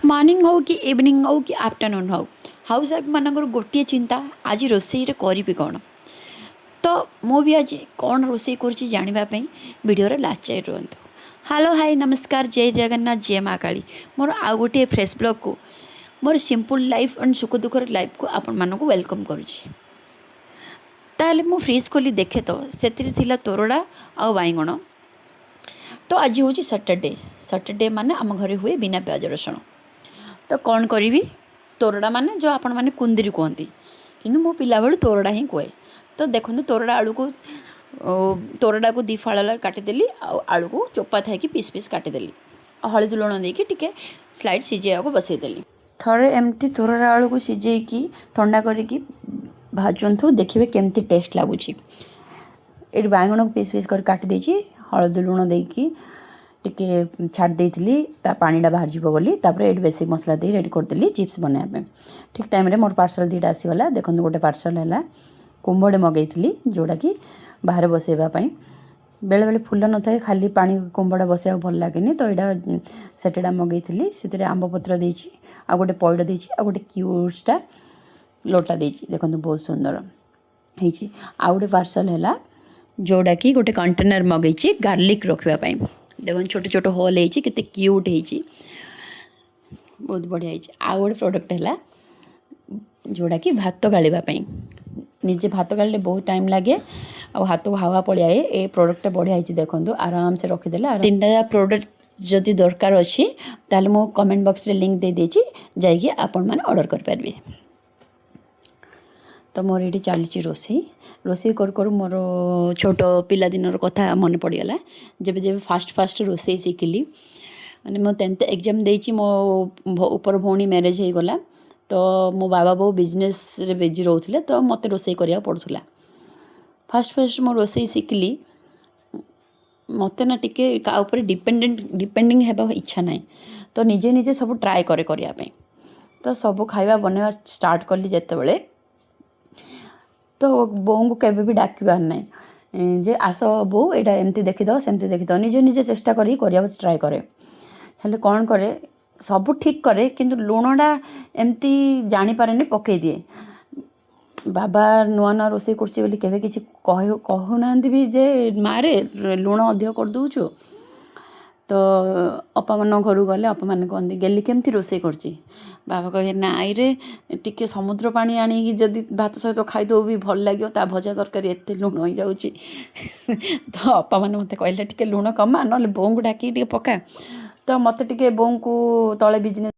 Morning ହେଉ କି evening ହେଉ କି ଆଫ୍ଟରନୁନ୍ ହେଉ, ହାଉସ୍ ୱାଇଫ୍ମାନଙ୍କର ଗୋଟିଏ ଚିନ୍ତା, ଆଜି ରୋଷେଇରେ କରିବି କ'ଣ? ତ ମୁଁ ବି ଆଜି କ'ଣ ରୋଷେଇ କରୁଛି ଜାଣିବା ପାଇଁ ଭିଡ଼ିଓରେ ଲାଷ୍ଟ ଯାଏ ରୁହନ୍ତୁ। ହ୍ୟାଲୋ, ହାଇ, ନମସ୍କାର, ଜୟ ଜଗନ୍ନାଥ, ଜୟ ମା କାଳୀ। ମୋର ଆଉ ଗୋଟିଏ ଫ୍ରେଶ୍ ବ୍ଲଗ୍କୁ, ମୋର ସିମ୍ପଲ୍ ଲାଇଫ୍ ଆଣ୍ଡ ସୁଖ ଦୁଃଖର ଲାଇଫ୍କୁ ଆପଣମାନଙ୍କୁ welcome କରୁଛି। ତାହେଲେ ମୁଁ ଫ୍ରିଜ୍ ଖୋଲି ଦେଖେ ତ ସେଥିରେ ଥିଲା ତୋରଡ଼ା ଆଉ ବାଇଗଣ। ତ ଆଜି ହେଉଛି ସଟରଡେ। ସଟରଡେ ମାନେ ଆମ ଘରେ ହୁଏ ବିନା ପିଆଜ ରସୁଣ। ତ କ'ଣ କରିବି? ତୋରଡ଼ା ମାନେ ଯେଉଁ ଆପଣମାନେ କୁନ୍ଦୁରି କୁହନ୍ତି, କିନ୍ତୁ ମୁଁ ପିଲାବେଳୁ ତୋରଡ଼ା ହିଁ କୁହେ। ତ ଦେଖନ୍ତୁ, ତୋରଡ଼ା ଆଳୁକୁ, ତୋରଡ଼ାକୁ ଦୁଇ ଫାଳ କାଟିଦେଲି ଆଉ ଆଳୁକୁ ଚୋପା ଥାଇକି ପିସ୍ ପିସ୍ କାଟିଦେଲି ଆଉ ହଳଦୀ ଲୁଣ ଦେଇକି ଟିକେ ସ୍ଲାଇଟ୍ ସିଝେଇବାକୁ ବସେଇଦେଲି। ଥରେ ଏମିତି ତୋରଡ଼ା ଆଳୁକୁ ସିଝେଇକି ଥଣ୍ଡା କରିକି ଭାଜନ୍ତୁ, ଦେଖିବେ କେମିତି ଟେଷ୍ଟ ଲାଗୁଛି। ଏଇଠି ବାଇଗଣକୁ ପିସ୍ ପିସ୍ କରି କାଟି ଦେଇଛି। ହଳଦୀ ଲୁଣ ଦେଇକି ଟିକେ ଛାଡ଼ି ଦେଇଥିଲି, ତା ପାଣିଟା ବାହାରିଯିବ ବୋଲି। ତାପରେ ଏଇଠି ବେଶୀ ମସଲା ଦେଇ ରେଡ଼ି କରିଦେଲି ଚିପ୍ସ ବନାଇବା ପାଇଁ। ଠିକ୍ ଟାଇମ୍ରେ ମୋର ପାର୍ସଲ୍ ଦୁଇଟା ଆସିଗଲା। ଦେଖନ୍ତୁ, ଗୋଟେ ପାର୍ସଲ୍ ହେଲା କୁମ୍ଭଟେ ମଗେଇଥିଲି, ଯେଉଁଟାକି ବାହାରେ ବସେଇବା ପାଇଁ। ବେଳେବେଳେ ଫୁଲ ନଥାଏ, ଖାଲି ପାଣି କୁମ୍ଭଟା ବସେଇବାକୁ ଭଲ ଲାଗେନି। ତ ଏଇଟା ସେଟଟା ମଗେଇଥିଲି। ସେଥିରେ ଆମ୍ବ ପତ୍ର ଦେଇଛି ଆଉ ଗୋଟେ ପଇଡ଼ ଦେଇଛି ଆଉ ଗୋଟେ କ୍ୟୁଟ୍ସଟା ଲୋଟା ଦେଇଛି। ଦେଖନ୍ତୁ, ବହୁତ ସୁନ୍ଦର ହେଇଛି। ଆଉ ଗୋଟେ ପାର୍ସଲ୍ ହେଲା, ଯେଉଁଟାକି ଗୋଟେ କଣ୍ଟେନର୍ ମଗେଇଛି ଗାର୍ଲିକ୍ ରଖିବା ପାଇଁ। ଦେଖନ୍ତୁ, ଛୋଟ ଛୋଟ ହୋଲ୍ ହେଇଛି, କେତେ କ୍ୟୁଟ୍ ହେଇଛି, ବହୁତ ବଢ଼ିଆ ହେଇଛି। ଆଉ ଗୋଟେ ପ୍ରଡ଼କ୍ଟ ହେଲା, ଯେଉଁଟାକି ଭାତ ଗାଳିବା ପାଇଁ। ନିଜେ ଭାତ ଗାଳିଲେ ବହୁତ ଟାଇମ୍ ଲାଗେ ଆଉ ହାତକୁ ହାୱା ପଳିଆଏ। ଏ ପ୍ରଡ଼କ୍ଟଟା ବଢ଼ିଆ ହେଇଛି। ଦେଖନ୍ତୁ, ଆରାମସେ ରଖିଦେଲେ। ତିନିଟା ପ୍ରଡ଼କ୍ଟ ଯଦି ଦରକାର ଅଛି, ତାହେଲେ ମୁଁ କମେଣ୍ଟ ବକ୍ସରେ ଲିଙ୍କ୍ ଦେଇଦେଇଛି, ଯାଇକି ଆପଣମାନେ ଅର୍ଡ଼ର କରିପାରିବେ। ତ ମୋର ଏଇଠି ଚାଲିଛି ରୋଷେଇ। ରୋଷେଇ କରୁ କରୁ ମୋର ଛୋଟ ପିଲାଦିନର କଥା ମନେ ପଡ଼ିଗଲା, ଯେବେ ଯେବେ ଫାଷ୍ଟ ଫାଷ୍ଟ ରୋଷେଇ ଶିଖିଲି। ମାନେ ମୁଁ 10th exam ଦେଇଛି, ମୋ ଉପର ଭଉଣୀ ମ୍ୟାରେଜ୍ ହେଇଗଲା। ତ ମୋ ବାବା ବୋଉ ବିଜନେସ୍ରେ ବିଜି ରହୁଥିଲେ, ତ ମୋତେ ରୋଷେଇ କରିବାକୁ ପଡ଼ୁଥିଲା। ଫାଷ୍ଟ ଫାଷ୍ଟ ମୁଁ ରୋଷେଇ ଶିଖିଲି। ମୋତେ ନା ଟିକେ କାହା ଉପରେ ଡିପେଣ୍ଡିଂ ହେବାକୁ ଇଚ୍ଛା ନାହିଁ। ତ ନିଜେ ନିଜେ ସବୁ ଟ୍ରାଏ କରେ କରିବା ପାଇଁ। ତ ସବୁ ଖାଇବା ବନେଇବା ଷ୍ଟାର୍ଟ କଲି ଯେତେବେଳେ, ତ ବୋଉଙ୍କୁ କେବେ ବି ଡାକିବାର ନାହିଁ ଯେ ଆସ ବୋଉ, ଏଇଟା ଏମିତି ଦେଖିଦେବ, ସେମିତି ଦେଖିଦେବ। ନିଜେ ନିଜେ ଚେଷ୍ଟା କରିକି କରିବାକୁ ଟ୍ରାଏ କରେ। ହେଲେ କ'ଣ କରେ, ସବୁ ଠିକ୍ କରେ, କିନ୍ତୁ ଲୁଣଟା ଏମିତି ଜାଣିପାରେନି, ପକାଇ ଦିଏ। ବାବା ନୂଆ ନୂଆ ରୋଷେଇ କରୁଛି ବୋଲି କେବେ କିଛି କହୁନାହାନ୍ତି ବି ଯେ ମାରେ, ଲୁଣ ଅଧିକ କରିଦେଉଛୁ। ତ ଅପାମାନଙ୍କ ଘରକୁ ଗଲେ ଅପାମାନେ କହନ୍ତି, ଗେଲି କେମିତି ରୋଷେଇ କରୁଛି। ବାବା କହିବେ, ନାଇଁରେ, ଟିକେ ସମୁଦ୍ର ପାଣି ଆଣିକି ଯଦି ଭାତ ସହିତ ଖାଇଦେବୁ ବି ଭଲ ଲାଗିବ, ତା ଭଜା ତରକାରୀ ଏତେ ଲୁଣ ହେଇଯାଉଛି। ତ ଅପାମାନେ ମୋତେ କହିଲେ, ଟିକେ ଲୁଣ କମା, ନହେଲେ ବୋଉଙ୍କୁ ଡାକିକି ଟିକେ ପକା। ତ ମୋତେ ଟିକେ ବୋଉଙ୍କୁ ତଳେ ବିଜନେସ୍